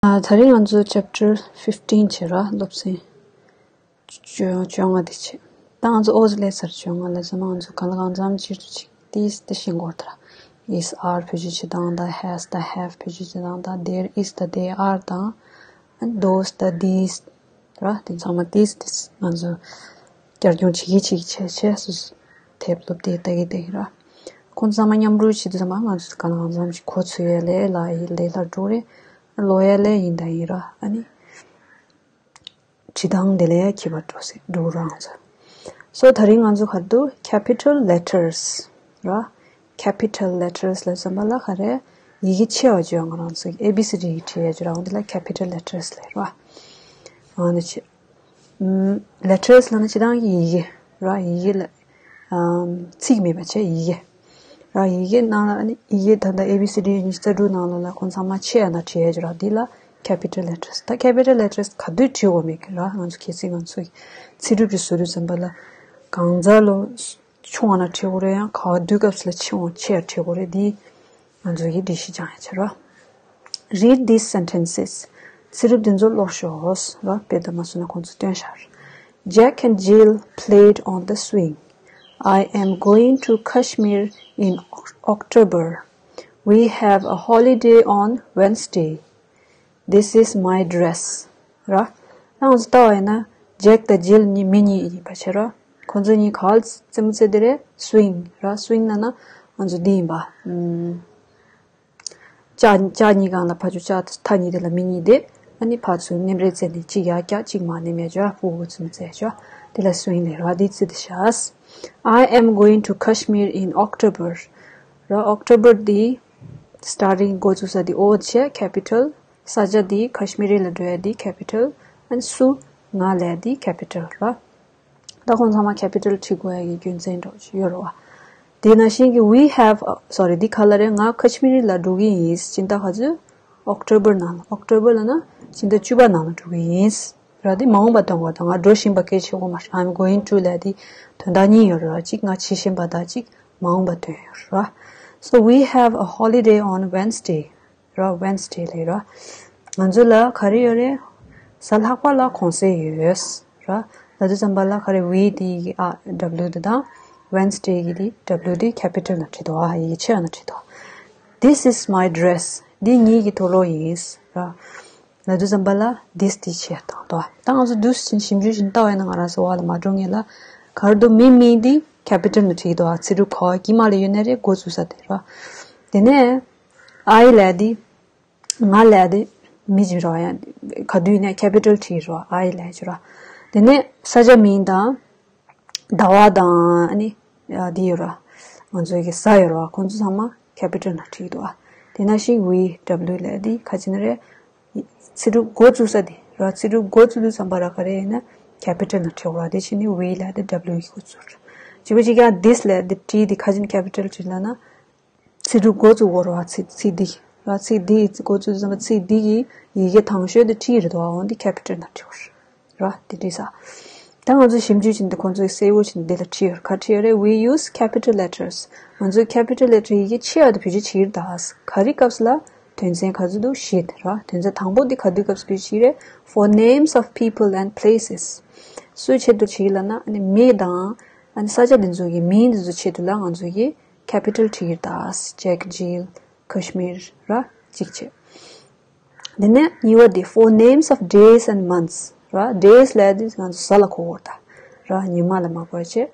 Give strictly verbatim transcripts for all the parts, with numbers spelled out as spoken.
ཨ། ད་རིང་ང་ཚོ་chapter fifteen བྱེད་ར། སློབ་ཚན་བཅོ་བཅོ་ལྔ་དེ་བྱེད། ད་ང་ཚོ་ཨོ་ཟི་ལས་ཚར་བཅོ་ལྔ་ལ་ཟེར་ན། ང་ཚོ་གང་ལ་གང་འཚམ་ཕྱིར་དུ་ཅིག་this དེ་ཤེས་དགོས་ད་ར། is are བེད་སྤྱོད་བྱེད་སྟངས་དང་། has དང་have བེད་སྤྱོད་བྱེད་སྟངས་དང་། there is དང་they are དང་། and those དང་these ར། དེ་ཚང་མ་this དེ་ང་ཚོ་བསྐྱར་སྦྱོང་བྱེད་ཀྱི་བྱེད་ཀྱི་བྱས་བྱས་སུ་དེབ་སློབ་དེབ་ལྟ་གི་བསྡད་ཡིན་ར། ཁོང་ཚང་མ་མཉམ་རུབ་བྱེད་དུས་ཙམ་པ་ང་ཚོ་གང་ལ་གང་འཚམ་ཞིག་གོ་ཚོད་ཡས་ལས་ལ་ཡི་ལས་སླ་འགྲོ་རེད། ལོ་ཡས་ལས་ཡིན་ད་ཡིན་ར། ཨ་ནི་བྲིས་སྟངས་དེ་ལས་ཡ་ཁྱད་པར་འགྲོ་སྲིད་འགྲོ་རང་ཚོ། so ད་རིང་ང་ཚོ་ག་རེ་འདུག capital letters ར། capital letters ལ་ཙམ་པ་ལ་ག་རེ། ཡི་གེ་ཆེ་བ་བརྗོད། ང་རང་ཚོ་A B C D ཡི་བྲིས་ཡ་བརྗོད་རང་དེ་ལ་capital letters ལས་ར། ཨ་ནི་ཆེ། ཨུམ། letters ལབ་ན་སྤྱིར་བཏང་གི་ཡི་གེ་ར། ཡི་གེ་ལ། ཨམ། ཚིག་མེད་པ་བྱས་ཡི་གེ་ར། ཡི་གེ་ནང་ལ་ཨ་ནི་ཡི་གེ་ད་ལྟ་A B C D ཡི་ཉི་ཤུ་རྩ་དྲུག་ནང་ལོགས་ལ་ཁོང་ཚང་མ་ཆེ་ཡ་ན་བྲིས་ཡ་བརྗོད་ར། འདི་ལ་capital letters། ད་capital letters ག་དུས་བྲིས་དགོས་མེད་ཀྱི་ར། ང་ཚོ་གལ་སྲིད་ང་ཚོ་ཚིག་གྲུབ་ཀྱི་བཟོ་དུས་ཙམ་པ་ལ་གང་ཚ་ལོ་ཆུང་བ་ན་བྲིས་དགོས་རེད། ཡང་ག་དུས་སྐབས་སུ་ལ་ཆེ་བ་ཆེ་ཡ་བྲིས་དགོས་རེད། འདི་ང་ཚོ་གི་འགྲེལ་བཤད་སྦྱང་ཡ་བྱེད་རོགས། Read these sentences. ཚིག་གྲུབ་འདི་ཚོ་ཀློག་ཤོག་ར། དཔེ་དང་མ་སོང་ན་ཁོང་ཚོ་སྟོན་ཤར། Jack and Jill played on the swing. I am going to Kashmir in Oc- October. We have a holiday on Wednesday. This is my dress. ར། ང་ཚོ་ལྟ་བ་ཡིན་ན་Jack དང་Jill གཉིས་མི་གཉིས་ཡིན་པ་བྱེད་ར། ཁོང་ཚོ་གཉིས་ག་ལ་རྩེད་མོ་རྩེ་དེ་རེད། swing ར། swing ལབ་ན་ང་ཚོ་འདི་ཡིན་པ། ཨུམ། ལྕགས་ལྕགས་གཉིས་སྒང་ལ་ཕར་ཚུར་ལྕགས་མཐའ་གཉིས་དེ་ལ་མི་གཉིས་བསྡད། ཨ་ནི་ཕར་ཚུར་ནེམ་རེ་རྩེ་ནས་གཅིག་ཡར་བཀྱག་གཅིག་མར་ནེམ་ཡ་ཅོ། ཕུ་གུ་ཚོ་རྩེ་ཅོ། དེ་ལ་swing ལབ་ར། འདི་རྩེ་དེ་ཤ། I am going to Kashmir in October. ར། October འདི་starting འགོ་བཙུགས་ས་འདི་O བྱས། capital ས་ཆ་འདི་Kashmir ལ་འགྲོ་ཡ་འདི་capital། and སུ་ང་ལབ་ཡ་འདི་capital ར། ད་ཁོང་ཚང་མ་capital བྲིས་དགོས་ཡ་གི་རྒྱུ་མཚན་འདྲ་ཡོད་རེད་བ། དེ་ནང་བཞིན་གྱི་we have, sorry འདི་ག་ལ་རེད། ང་Kashmir ལ་འགྲོ་གི་ཡིན། སྤྱི་ཟླ་ག་ཚོད། October ནང་ལ། October ལབ་ན་སྤྱི་ཟླ་བཅུ་པ་ནང་ལ་འགྲོ་གི་ཡིན་ར། དེ་མ་འོངས་པ་སྟོན་དགོས། ད་ང་འགྲོ་བཞིན་པ་སྐད་ཆ་བཤད་དགོས་མ་རེད། I'm going to ལབ་ཡ་དེ་དོན་དག་གཉིས་ཡོད་རེད་བ། གཅིག་ང་བྱེད་བཞིན་པ་དང་གཅིག་མ་འོངས་པ་དོན་ཡོད་རེད་བ། So we have a holiday on Wednesday ར། Wednesday ལབ་ར། ང་ཚོ་ལ་ག་རེ་ཡོད་རེད། གཟའ་ལྷག་པ་ལ་གུང་སེང་ཡོད་ར། ལབ་དུས་ཙམ་པ་ལ་ག་རེ། we འདི་གི་ཨ་W འདི་དང་Wednesday གི་འདི་W འདི་capital ནང་བྲིས་འདུག་ཨ། ཡི་གེ་ཆེ་ཡང་ན་བྲིས་འདུག This is my dress. འདི་ངེད་ཀྱི་དུག་ལོག་ཡིན་ར། ལབ་དུས་ཙམ་པ་ལ་this འདི་ཆེ་བཏང་འདུག་ད་ང་ཚོ་འདུག་སེ་ཞིབ་འཇུག་བྱེད་ལྟ་བ་ཡིན་ན་ང་རང་ཚོ་བ་ལ་མ་འགྲོ་ངེས་ལ། ག་རེ་འདུག་མི་མིང་འདི་capital ནང་བྲིས་འདུག་ཨ། ཚིག་གྲུབ་ག་བ་དཀྱིལ་མ་ལ་ཡོད་ནའི་རེད། འགོ་བཙུགས་ས་དེ་ར། དེ་ནས་I ལབ་ཡ་དེ། ང་ལབ་ཡ་དེ་མི་ཅིག་རེད་བ། ཡང་ག་དུས་ཡིན་ནའི་capital བྲིས་རེད་བ། I ལབ་ཡ་ཅིག་ར། དེ་ནས་ས་ཆ་མིང་དང་ཟླ་བ་དང་ཨ་ནི་ཡ་དེ་ཡོད་ར། ང་ཚོའི་གི་གཟའ་ཡོད་ར་བ། ཁོང་ཚོ་ཚང་མ་capital ནང་བྲིས་འདུག་ཨ། དེ་ནང་བཞིན་we W ལབ་ཡ་དེ་ག་ཅི་ནི་རེད། ཚིག་གྲུབ་འགོ་བཙུགས་ས་དེ་ར། ཚིག་གྲུབ་འགོ་བཙུགས་དུས་ཙམ་པ་ར་ག་རེ་ཡིན་ན་capital ནང་བྲིས་ར། དེ་བྱས་ནས་we ལབ་ཡ་དེ་W གི་འགོ་བཙུགས་ར། གཅིག་པ་གཅིག་རྐྱང་this ལབ་ཡ་དེ་T དེ་ག་ཅི་ནི་capital བྲིས་ལབ་ན། ཚིག་གྲུབ་འགོ་བཙུགས་དགོས་རེད་བ། ཚིག་ཚིག་འདི་ར། ཚིག་འདི་འགོ་བཙུགས་ཙམ་པ་ཚིག་འདི་གི་ཡི་གེ་དང་ཤོས་དེ་T རེད་དོ། འོ་འདི་capital ནང་བྲིས་པ་རེད་ར། འདི་བྲིས་ས། ད་ང་ཚོ་ཞིབ་འཇུག་བྱེད་འདི་ཁོང་ཚོས་གསལ་བོ་བྱེད་འདི་ལ་བྲིས་ཡོད། ག་བྲིས་ཡོད་རེད། We use capital letters. ང་ཚོས་capital letter ཡི་གེ་ཆེ་བ་དེ་བེད་སྤྱོད་བྱེད་ཀྱི་རེད་ད། ག་རེ་སྐབས་ལ། དོན་ཚན་ག་ཚོད་འདུག་བཞི་ར། དོན་ཚན་དང་པོ་འདི་ག་དུས་སྐབས་སུ་བེད་སྤྱོད་བྱེད་ཀྱི་རེད། For names of people and places. སུའི་ཆེད་དུ་བྱེད་ཀྱི་ལབ་ན་ཨ་ནི་མི་དང་ཨ་ནི་ས་ཆ་འདི་ཚོ་གི་མིང་འདི་ཚོ་ཆེད་དུ་ལ་ང་ཚོ་གི capital བྲིས་ཀྱི་རེད་ད། Jack, Jill, Kashmir ར་གཅིག་བྱས། འདི་ནས་གཉིས་པ་འདི། For names of days and months ར། days ལབ་ཡ་འདི་ང་ཚོ་གཟའ་ལ་གོ་དགོས་རེད་ད་ར། ཉི་མ་ལ་མ་གོ་བ་བྱས།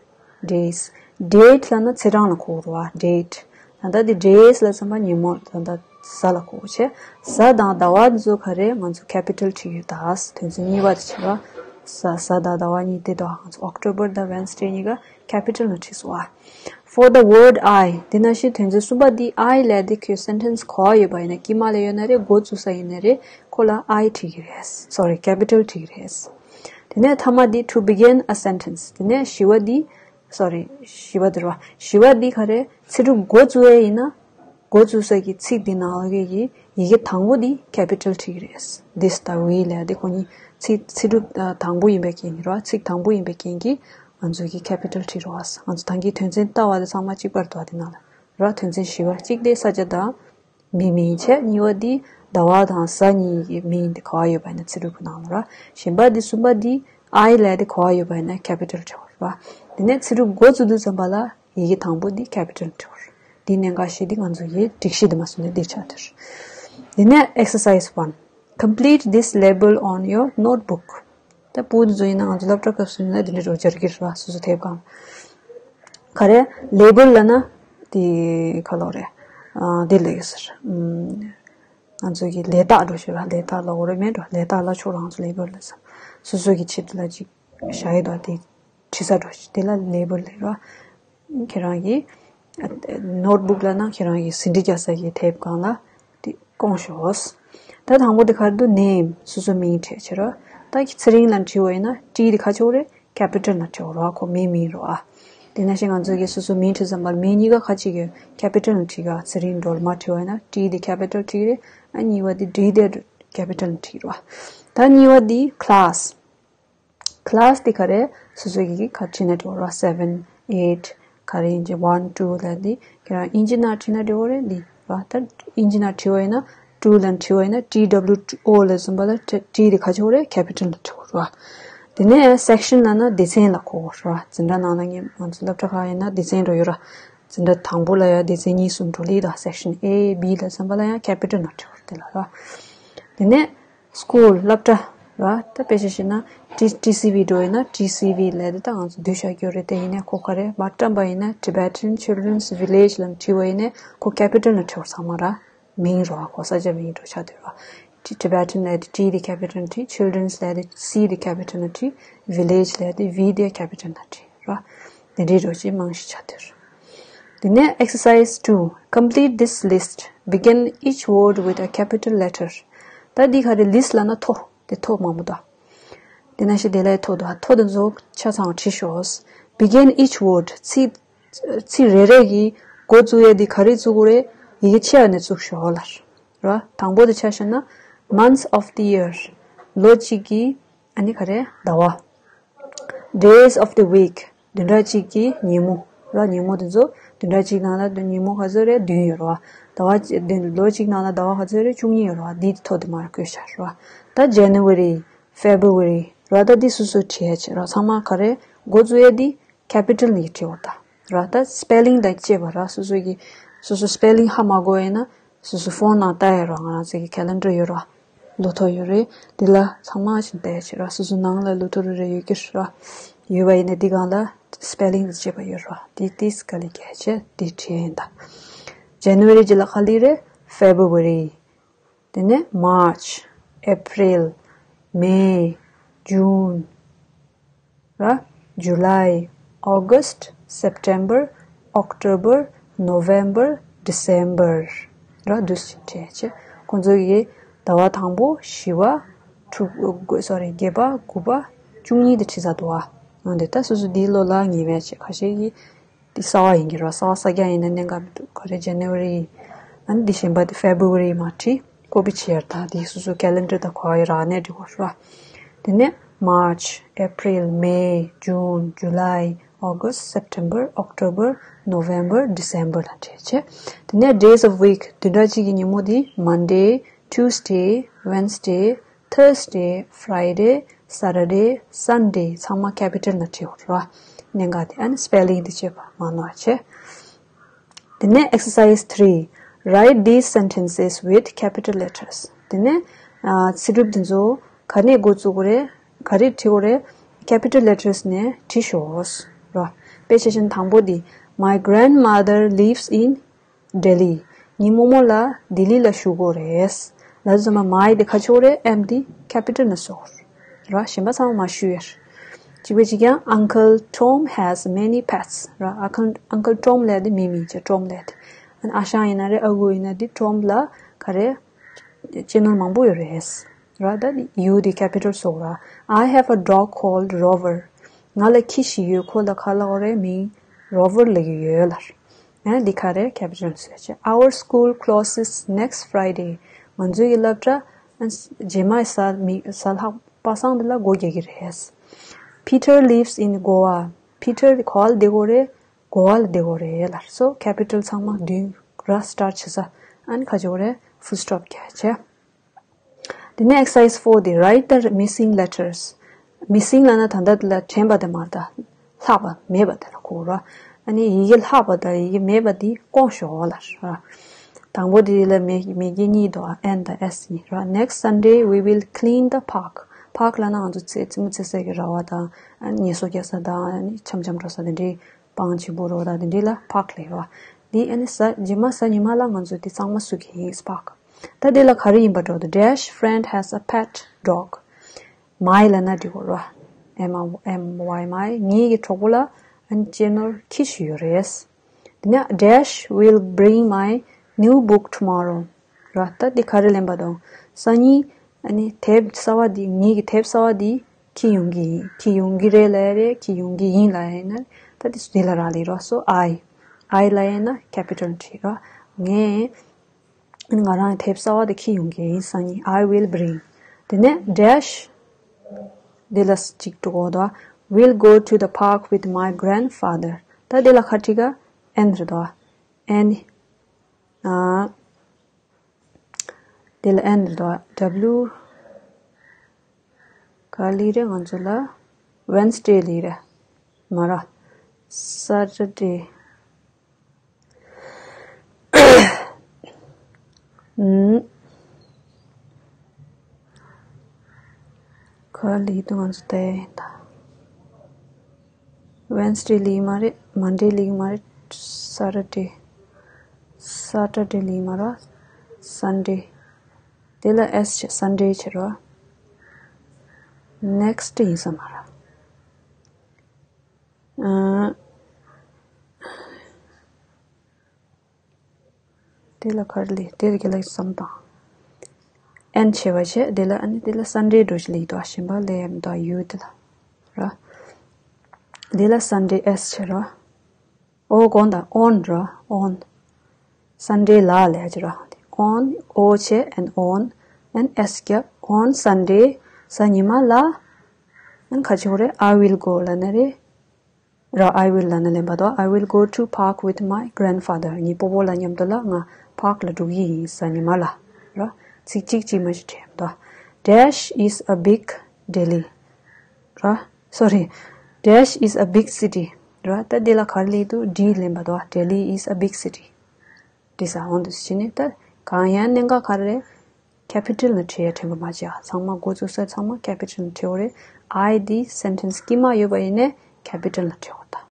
days། date ལབ་ན་ཚེས་གྲངས་ལ་གོ་དགོས་རེད་བ། date། ད་ལྟ་འདི་days ལབ་ཙམ་པ་ཉིན་མོ་ད་ལྟ་གཟའ་ལ་གོ་དགོས་བྱས། གཟའ་དང་ཟླ་བ་འདི་ཚོ་ག་རེ་ང་ཚོ་capital བྲིས་ཀྱི་རེད་ད། དོན་ཚན་གཉིས་པ་དེ་བྱས་ར། གཟའ་གཟའ་དང་ཟླ་བ་གཉིས་དེ་དང་ང་ཚོ་October དང་Wednesday གཉིས་ཀ capital ནང་བྲིས་སོང་བ། For the word I དེ་ནང་བཞིན་དོན་ཚན་གསུམ་པ་འདི་I ལབ་ཡ་དེ་ཁོའི་sentence ག་པར་ཡོད་པ་ཡིན་ན། དཀྱིལ་མ་ལ་ཡོད་ན་རེད། འགོ་བཙུགས་ས་ཡིན་ན་རེད། ཁོ་ལ་I བྲིས་ཀྱི་རེད། sorry capital བྲིས་ཀྱི་རེད། དེ་ནས་མཐའ་མ་འདི་to begin a sentence དེ་ནས་བཞི་པ་འདི། sorry བཞི་པ་འདི་རེད་བ། བཞི་པ་འདི་ག་རེ། ཚིག་གྲུབ་འགོ་བཙུགས་ཡ་ཡིན་ན། འགོ་བཙུགས་ས་ཀྱི་ཚིག་འདི་ནང་ལོགས་ཀྱི་ཡི་གེ་དང་པོ་འདི་capital བྲིས་ཀྱི་རེད། this དང་we ལབ་ཡ་དེ་ཁོ་གཉིས་ཚིག་ཚིག་གྲུབ་དང་པོ་ཡིན་པའི་རྐྱེན་གྱིས་རེད་བ། ཚིག་དང་པོ་ཡིན་པའི་རྐྱེན་གྱིས་ང་ཚོ་གི་capital བྲིས་རེད་བ། ང་ཚོ་ད་གིན་དོན་ཚན་ལྟ་བ་དེ་ཚང་མ་གཅིག་པ་རེད་དོ། དེ་ནང་ལ་རེད་བ། དོན་ཚན་བཞི་པ་གཅིག་དེ་ས་ཆ་དང་། མིའི་མིང་བྱས། གཉིས་པ་འདི་ཟླ་བ་དང་གཟའ་གཉིས་ཀྱི་མིང་འདི་ག་པར་ཡོད་པ་ཡིན་ན་ཚིག་གྲུབ་ཀྱི་ནང་ལ་ར། གཞན་པ་འདི་གསུམ་པ་འདི་I ལབ་དེ་ག་པར་ཡོད་པ་ཡིན་ན་capital བྲི་བ་ར། དེ་ནས་ཚིག་གྲུབ་འགོ་བཙུགས་དུས་ཙམ་པ་ལ་ཡི་གེ་དང་པོ་འདི་capital བྲི་བ་ར། འདི་གནད་འགག་ཤོས་འདི་ང་ཚོ་ཡི་སྒྲིག་གཞི་འདི་མ་སོང་ནས་འདི་ཆགས་འདུག་དེ་ནས་exercise one. Complete this label on your notebook. ད་ཕྲུ་གུ་ཚོ་ཡིན་ན་ང་ཚོ་སློབ་གྲྭ་སྐབས་སུ་ཡིན་ན་འདི་འདྲ་རོ་སྦྱར་གྱི་རེད་བ། སོ་སོ་དེབ་སྒང་ག་རེ་label ལབ་ན་དེ་ག་ལབ་རེད། ཨ་དེ་ལབ་ཡོད་ཟེར། ཨམ་ང་ཚོ་གི་ལས་རྟགས་འགྲོ་ཞེས་ར། ལས་རྟགས་ལབ་དགོས་རེད་མེད་འགྲོ། ལས་རྟགས་ལབ་ཆོག་ར། ང་ཚོ་label ལབ་ས་སོ་སོ་གི་ཆེད་དུ་ལ་ཅིག་བཞག་ཡོད་དོ། དེ་བྲིས་ས་འགྲོ་ཞེས་དེ་ལ་label ལབ་ར། ཁྱེད་རང་གི་notebook ལབ་ན་ཁྱེད་རང་གི་ཟིན་བྲིས་རྒྱག་ས་གི་དེབ་སྒང་ལ་དེ་བསྐོང་ཤོག་ད་དང་པོ་དེ་ག་རེ་འདུག name སོ་སོ་མིང་བྲིས་བྱེད་རོགས། ད་ཚེ་རིང་ལབ་བྲིས་པ་ཡིན་ན་T དེ་ག་ཆོག་རེད། capital ལབ་བྲིས་རོགས། ཁོ་མིའི་མིང་རེད་བ། དེ་ནང་བཞིན་ང་ཚོ་གི་སོ་སོ་མིང་བྲིས་ཙམ་པ་ལ་མིང་གཉིས་ཀ་ག་ཅིག་ཡོད། capital ལབ་བྲིས་ག་ཚེ་རིང་སྒྲོལ་མ་བྲིས་པ་ཡིན་ན་T དེ་capital བྲིས་རེད། ཨ་གཉིས་པ་དེ་D དེ་capital བྲིས་རེད་བ། ད་གཉིས་པ་དེ་class class དེ་ག་རེ་སོ་སོ་གི་ག་བྲིས་ན་འགྲིག་ར། seven eight ག་རེ་ཡིན་གྱི་one two ལབ་དེ་ཁྱེད་རང་ཨིན་ཇི་ནང་བྲིས་ན་འགྲིག་རེད། འདི་ར་ད་ཨིན་ཇི་ནང་བྲིས་པ་ཡིན་ན་two ལབ་བྲིས་པ་ཡིན་ན T W O ལབ་གསུམ་པ་ལ་T དེ་ག་ཆོག་རེད། capital ལ་བྲིས་ར། དེ་ནས་section ལབ་ན་སྡེ་ཚན་ལ་གོ་ར། འཛིན་གྲྭ་ནང་ལ་ངས་ང་ཚོ་སློབ་གྲྭ་ཁག་ཡིན་ན་སྡེ་ཚན་འགྲོ་ཡོད་ར། འཛིན་གྲྭ་དང་པོ་ལ་ཡང་སྡེ་ཚན་གཉིས་གསུམ་འགྲོ་ལི་ད་section A B ལབ་གསུམ་པ་ལ་ཡང་capital ལ་བྲིས་ར། དེ་ལ་ར། དེ་ནས་school སློབ་གྲྭ་ར། ད་དཔེ་ཆ་བཞག་ན་T- T C V འགྲོ་ཡིན་ན་T C V ལབ་དེ་ད་ང་ཚོ་བསྡུས་བཞག་རྒྱུ་རེད། དེ་ཡིན་ནའི་ཁོ་ག་རེ་མ་བཀྲམ་པ་ཡིན་ན་Tibetan Children's Village ལབ་བྲིས་པ་ཡིན་ནའི་ཁོ་capital ལ་བྲིས་པ་ཚང་མ་ར། མིང་ར་ཁོ་ས་ཆ་མིང་འགྲོ་ཆགས་འདུག་ར། T- Tibetan ལབ་དེ་T དེ་capital བྲིས། Children's ལབ་དེ་C དེ་capital བྲིས། Village ལབ་དེ V དེ་capital བྲིས་ར། དེ་འདྲའི་འགྲོ་ཅིག་མང་ཞིག་ཆགས་འདུག་དེ་ནས་exercise two. Complete this list. Begin each word with a capital letter. ད་འདི་ག་རེ་list ལབ་ན་ཐོ། དེ་ཐོ་མང་པོ་འདུག་དེ་ནང་བཞིན་དེ་ལ་ཐོ་འདུག་ཐོ་དེ་ཚོ་ཆ་ཚང་བྲིས་ཤོག Begin each word. ཚིག་ཚིག་རེ་རེ་གི་འགོ་བཙུགས་ཡས་འདི་ག་རེ་བཙུགས་དགོས་རེད། ཡི་གེ་ཆེ་བ་ནས་བཙུགས་ཤོག་ལབ་ར། དང་པོ་དེ་ཆ་བཞག་ན་months of the year. ལོ་གཅིག་གི་ཨ་ནི་ག་རེ་ཟླ་བ། Days of the week. བདུན་ཕྲག་གཅིག་གི་ཉིན་མོ་ར། ཉིན་མོ་དེ་ཚོ་བདུན་ཕྲག་གཅིག་ནང་ལ་ཉིན་མོ་ག་ཚོད་རེད། བདུན་ཡོད་རེད་བ། ཟླ་བ་གཅིག་བདུན་ལོ་གཅིག་ནང་ལ་ཟླ་བ་ག་ཚོད་རེད། བཅུ་གཉིས་ཡོད་རེད་བ། འདི་ཐོ་དེ་མར་བཀོད་བཞག་རེད་བ། ད་January, February ར། ད་འདི་སོ་སོ་བྲིས་ཡ་བྱེད་ར། ཚང་མ་ག་རེ་འགོ་བཙུགས་ཡ་འདི་capital ནས་བྲིས་བ་ད་ར། ད་spelling དང་བཅས་པ་ར། སོ་སོ་གི་སོ་སོ་spelling ཧ་མ་གོ་ཡ་ཡིན་ན་སོ་སོ་phone ནང་ལྟ་ཡ་ར། ང་རང་ཚོ་གི་calendar ཡོད་ར། ལོ་ཐོ་ཡོད་རེད། འདི་ལ་ཚང་མ་ཞིག་བལྟས་བྱས་ར། སོ་སོ་ནང་ལ་ལོ་ཐོ་རེ་རེ་ཡོད་ཀྱི་ར། ཡོད་པ་ཡིན་ན་འདི་སྒང་ལ་spelling དང་བཅས་པ་ཡོད་ར། འདི་ཏིས་ག་ལེ་རྒྱག་བྱས་འདི་བྲིས་ཡིན་ད། January རྗེས་ལ་ག་ལེ་རེད། February དེ་ནས་March, April, May, June ར། July, August, September, October, November, December ར། འདུག་སེ་བྲིས་བྱས། ཁོང་ཚོ་གི་ཟླ་བ་དང་པོ་བཞི་པ་དྲུག་sorry བརྒྱད་པ་དགུ་པ་བཅུ་གཉིས་དེ་བྲིས་ཚར་འདུག་བ། འོན་ཏེ་ད་སོ་སོ་འདིའི་ལོ་ལ་ངེས་མེད་བྱས། ཁ་ཤས་ཀྱིས་འདི་གསར་པ་ཡིན་གྱི་རེད། གསར་པ་གསར་རྐྱང་ཡིན་ན་གནད་འགག་མི་འདུག་ག་རེ་January ཨ་ནི་འདི་གཞན་པ་འདི་February མར་བྲིས། ཀོ་པི་བྱས་ད་འདི་སོ་སོ་calendar དང་གོ་བ་ཡི་རག་ནས་འབྲི་དགོས་རེད་བ། དེ་ནས་March, April, May, June, July, August, September, October, November, December ལ་བྲིས་བྱས། དེ་ནས days of week བདུན་ཕྲག་གཅིག་གི་ཉིན་མོ་འདི་Monday, Tuesday, Wednesday, Thursday, Friday, Saturday, Sunday ཚང་མ་capital ནང་བྲིས་ཡོད་རེད་བ། གནད་འགག་དེ་ཨ་ནི་spelling དེ་བྱས་པ་མ་ནོར་བྱས། དེ་ནས་exercise three. Write these sentences with capital letters. དེ་ནས་ཚིག་གྲུབ་དེ་ཚོ་ག་ནས་འགོ་བཙུགས་དགོས་རེད། ག་རེ་བྲིས་དགོས་རེད། capital letters ནས་བྲིས་ཤོག་ར། དཔེ་ཆ་བཞག་ན་དང་པོ་འདི། My grandmother lives in Delhi. ངའི་རྨོ་མོ་ལ་ལྡི་ལི་ལ་བཞུགས་ཀྱི་ཡོད་རེད། ལབ་དུས་ཙམ་པ་my དེ་ག་ཆོག་རེད། M དེ་capital ནས་བཟོ་དགོས་རེད། གཞན་པ་ཚང་མ་མ་བཞུགས་ཡོད་རེད། གཅིག་པ་གཅིག་རྐྱང་། Uncle Tom has many pets. ར། Uncle Uncle Tom ལབ་དེ་མིའི་མིང་བྱས། Tom ལབ་དེ། ཨ་ཞང་ཡིན་ན་རེད། ཨ་ཁུ་ཡིན་ན་དེ་Tom ལ་ག་རེ་གཅེས་ནོར་མང་པོ་ཡོད་རེད། ར། ད་U དེ་capital བཟོ་དགོས་ར། I have a dog called Rover. ང་ལ་ཁྱི་ཞིག་ཡོད། ཁོ་ལ་ག་ལབ་དགོས་རེད། མིང་Rover ལབ་ཀྱི་ཡོད་ལབ། ཨ་འདི་ག་རེ་capital བཟོས་བྱས། Our school closes next Friday. ང་ཚོའི་གི་སློབ་གྲྭ་རྗེས་མའི་གཟའ་མི་གཟའ་ལྷག་པ་སངས་འདི་ལ་སྒོ་རྒྱག་གི་རེད། Peter lives in Goa. Peter ག་པར་ལ་བསྡད་ཀྱི་ཡོད་རེད། གོ་བ་ལ་བསྡད་ཀྱི་ཡོད་རེད་ལབ། So capital ཚང་མ་མདུན་ར་start བྱེད་ས་ ཨ་ནི་ག་ཅིག་རེད། Full stop རྒྱག་བྱས། དེ་ནས་exercise four དེ། Write the missing letters. Missing ལབ་ན་ད་ལྟ་དེ་ལ་དྲན་པ་དེ་མ་རེད་ད། ལྷག་པ་མེད་པ་དེ་ལ་གོ་ར། ཨ་ནི་ཡི་གེ་ལྷག་པ་དང་ཡི་གེ་མེད་པ་དེ་སྐོང་ཤོག་ལབ་ར། དང་པོ་དེ་ལ་མི་མི་དགེ་གཉིས་འདུག N དང་S གཉིས་ར། Next Sunday we will clean the park. Park ལབ་ན་ང་ཚོ་རྩེད་རྩེད་མོ་རྩེ་སའི་གི་ར་བ་དང་། ཨ་ནི་ངལ་གསོ་རྒྱག་ས་དང་། ཨ་ནི་འཆམ་འཆམ་འགྲོ་ས་དེ་འདྲའི་སྤང་ཆེན་པོ་རོ་དང་དེ་འདྲའི་ལ་park ལབ་ར། འདི་ཨ་ནི་གཟའ་རྗེས་མ་གཟའ་ཉི་མ་ལ་ང་ཚོ་དེ་གཙང་མ་བཟོ་གི་ཡིན། Park. ད་དེ་ལ་ག་རེ་ཡིན་པ་འགྲོ་འདུག Dash friend has a pet dog. My ལབ་ན་འགྲིག་གོ་ར། M M Y my. ངའི་གི་གྲོགས་པོ་ལ་ཨ་ནི་གཅེས་ནོར་ཁྱི་ཞིག་ཡོད་རེད། དེ་ནས་Dash will bring my new book tomorrow ར། ད་འདི་ག་རེ་ལེན་པ་དང་། སང་ཉིན་ཨ་ནི་དེབ་གསར་བ་འདི། ངའི་གི་དེབ་གསར་བ་འདི་ཁྱི་ཡོང་གི་ཡིན། ཁྱི་ཡོང་གི་རེད་ལབ་ཡ་རེད། ཁྱི་ཡོང་གི་ཡིན་ལབ་ཡ་ཡིན་ན་ད་འདི་འདི་ལ་རག་ལས་ར། So I. I ལབ་ཡ་ཡིན་ན་capital བྲིས་ར། ངས་ང་རང་དེབ་གསར་བ་དེ་འཁྱེར་ཡོང་གི་ཡིན། སང་ཉིན། I will bring. དེ་ནས་Dash འདི་ལ་གཅིག་འགྲོ་གོ་དོ། Will go to the park with my grandfather. ད་འདི་ལ་ག་རེ་བྲིས་ག N རེད་དོ། N ཨ། འདི་ལ་N རེད་དོ། W ག་ལི་རེད། ང་ཚོ་ལ་Wednesday ལི་རེད། མ་ར། Saturday ཨུམ། ག་ལི་དུ་ང་ཚོ་ལྟ་ཡ་ཡིན་ད། Wednesday ལི་མ་རེད། Monday ལི་མ་རེད། Saturday Saturday ལི་མ་ར། Sunday དེ་ལ་S བྱེད། Sunday བྱེད་རོ། Next ཡིན་ས་མ་ར། ཨ། དེ་ལ་ག་རེ་ལས། དེ་ལ་ག་ལ་བསམ་དང་། N བྱས་པ་བྱས། དེ་ལ་ཨ་ནི་དེ་ལ་Sunday འགྲོ་ཞིག་ལས་དོ། གཞན་པ་ལས་ཡ་མི་དོ། U དེ་ལ་ར། དེ་ལ་Sunday S བྱས་ར། ཨོ་དགོངས་དག on ར། On Sunday ལ་ལས་ཀྱི་ར། On O བྱས་and on and S རྒྱབ། On Sunday གཟའ་ཉི་མ་ལ། ཨན་ག་ཅིག་རེད། I will go ལབ་ན་རེད། ར། I will ལབ་ན་ལེན་པ་དོ། I will go to park with my grandfather. ངའི་སྤོ་བོ་ལ་མཉམ་དུ་ལ་ང་park ལ་འགྲོ་གི་ཡིན་གཟའ་ཉི་མ་ལ། ར། ཚིག་གཅིག་གཅིག་མ་ཞིག་བྲིས་དོ། Dash is a big Delhi ར། Sorry, Dash is a big city ར། ད་འདི་ལ་ག་རེ་ལས་འདུག D ལེན་པ་དོ། Delhi is a big city. འདི་ས་འོང་དུ་ཕྱིན་ནས་ད་གང་ཡང་གནད་འགག་ག་རེ་རེད། Capital ལ་བྲིས་ཡ་དྲན་པ་མ་བྱས། ཚང་མ་འགོ་བཙུགས་ས་ཚང་མ་capital ལ་བྲིས་པ་རེད། I འདི་sentence དཀྱིལ་མ་ཡོད་པ་ཡིན་ནའི་capital ལ་བྲིས་པ་དང་